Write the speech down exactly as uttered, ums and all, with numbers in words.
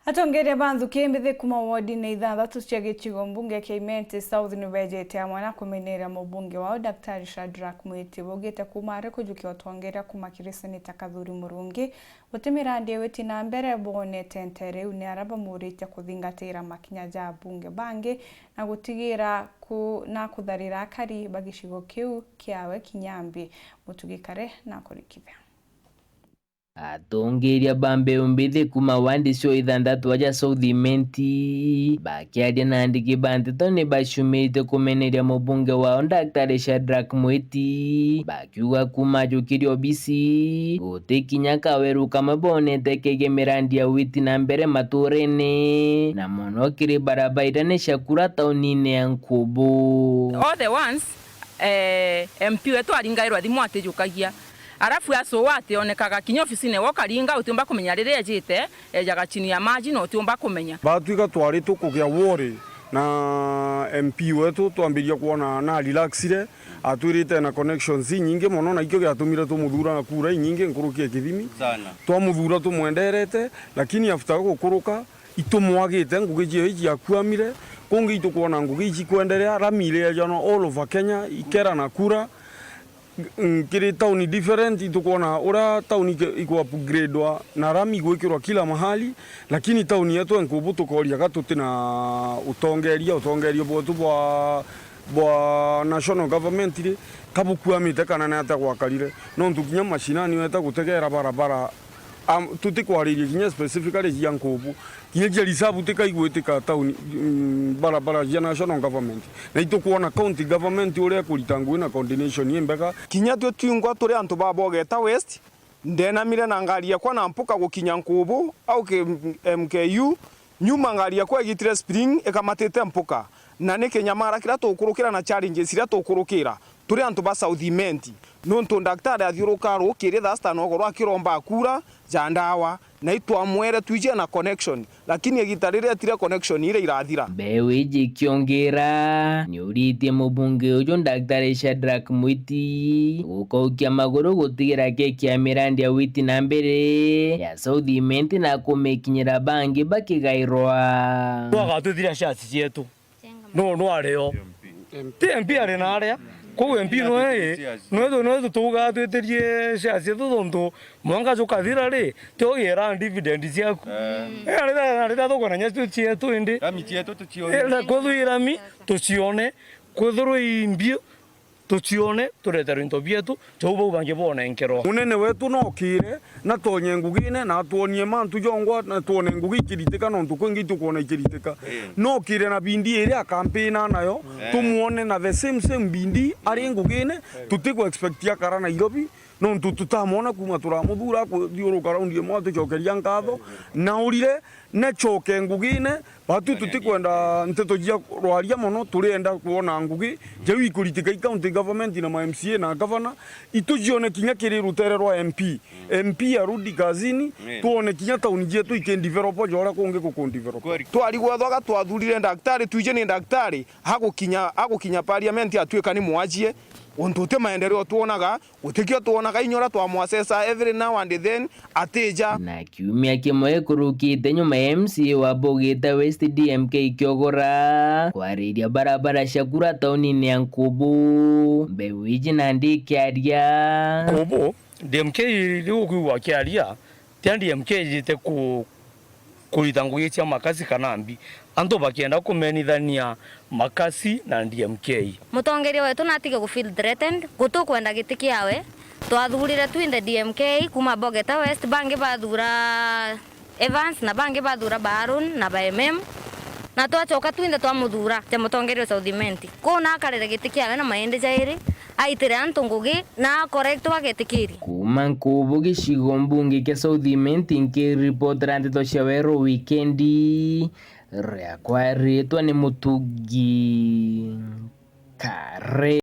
Atongeria ba nthuki mbithi kuma wodine ithanthatu cia gicigo mbunge kia Imenti South nibejete amwe na kumeneria mubunge wao Daktari Shadrack Mwiti. Baugite kuma ari kujukia utongeria kuma kiri Seneta Kathuri Murungi, guti mirandi iwiti na mbere bonete ntere iu, ni aria bamuritie kuthingatira makinya ja abunge bangi na gutigira ku-, na kutharira akari ba gicigo kiu kiawe kinya mbi. Mutugi Kare na kurikithia. Atongeria ba mbeu mbithi kuma wandi cio ithanthatu aja South Imenti, bakiaria na andiki ba nteto ni baciumite kumeneria mubunge wao Daktari Shadrack Mwiti, bakiuga kuma ajukirie obisi, guti kinya kaweru kamwe bonete kegie mirandi ya witi na mbere maturene, na mono kiri barabara iria ni cia kura taunine ya Nkubu. All the ones, eh, M P wetu aringairwa thimu atijukagia. Arafu aso ationekaga kinya ofisine, wokaringa utiumba kumenya riria ejite, ejaga chini ya maji na utiumba kumenya. Batwika twari tukugia worry na M P wetu, twambiria kwona na relaxire, atwirite na connections inyingi mono, na ikio giatumire tumuthura na kura inyingi nkuruki ya kithimi. Sana. Twamuthura tumwenderete, lakini after gukuruka, itumwagite ngugi cio iji akuamire, kungi itukwona ngugi iji kwenderea, rami iria jana all over Kenya, ikera na kura, mm, kiri town different, itukwona uria town ike-, iku upgradewa na rami gwikirwa kila mahali, lakini town yetu e Nkubu tukoria ka tuti na utongeria, utongeria bwetu bwa, bwa national government ri, ka bukuamite kana ni atia gwakarire? Nontu kinya mashinani weta gutegera barabara, am, tutikwariria kinya specifically cia Nkubu. Kinya cia reserve tikaigwitika town, mm, barabara cia national government. Na itukwona county government uria ikurita ngugi na coordination imbega. Kinya twe twingwa turi antu ba Bogeta West, ndenamire na ngari yakwa na mpuka gukinya Nkubu au ki-, M K U, nyuma ngari yakwa igitire spring ikamatite mpuka. Na ni kinyamara kiria tukurukira na challenges iria tukurukira turi antu ba South Imenti, nontu ndaktari athiuruka rukiri thaa sita na ugoro akiromba kura ja ndawa, na itwamwere twije na connection, lakini igita riria etire connection iria irathira. Mbeu iji ikiongeera, niuritie mubunge uju Daktari Shadrack Mwiti gukaukia maguru gutigira kekia mirandi ya witi na mbere ya South Imenti na kumikinyira bangi bakigairwa. Twagatwithira shares cietu. No, no ari o. Ti M P ari na aria. Kou M P noe, noe tu-, noe tutugaa twitirie shares cietu tontu mwanka jukathira ri, ti ugiera dividend ciaku. Eh. Eh, na riria, na riria tukwona nya tu cietu indi. Rami cietu tucione. Eh, na kwethu i rami, tucione. Kwethirwa i mbio, tucione, tureterwe into bietu, tou bau bangi bonenkerwa. Munene wetu nokire, na tonye ngugine, na atwonie mantu jongwa, na twone ngugi ikiritika, nontu kwingi itukwona ikiritika. Eh. Nokire na bindi iria akampina nayo, eh, tumwone na the same, same bindi ari ngugine, tutiku expect akara Nairobi, nontu tutamwona kuma turamuthura, kuthiuruka raundi imwe atucokeria nkatho, na urire, nacoke ngugine, batu tutikwenda nteto cia rwaria mono, turienda kwona ngugi jau ikuritika i county government na ma M C A na governor, itucione kinya kiri rutere rwa M P. M P arudi kazini, mm, tuone kinya tauni cietu ikindevelopwa jora kungi gukundevelopwa. Kweli. Twari gwathwaga twathurire ndaktari, twije ni ndaktari, agukinya, agukinya parliament atuika ni mwajie, untu uti maendeleo twonaga, gutikio twonaga inya uria twamwasesa every now and then atija. Na kiumia kimwe kurukite nyuma ya M C A wa Bogeta West D M K Kiogora kwariria barabara cia kura taunine ya Nkubu, mbeu iji nandi ikiaria. Nkubu, D M K riu ukwigua akiaria, tia D M K ijite ku-, kurita ngugi cia makasi kana mbi, antu bakienda kumenithania makasi na D M K. Mutongeria wetu natige gu feel threatened, gutukwenda giti kiawe. Twathurire twinthe D M K kuma Bogeta West, bangi bathura Evans na bangi bathura ba Aaron na ba M M, na twacoka twinthe twamuthura ta mutongeria wa South Imenti. Kuu na akarire giti kiawe na maindi jairi, aitire antu ngugi na akorektwa agetikiria. Kuuma Nkubu gicigo mbunge kia South Imenti, nkiripotera nteto cia Weru Wikendi, riakwa ritwa ni Mutugi Kare.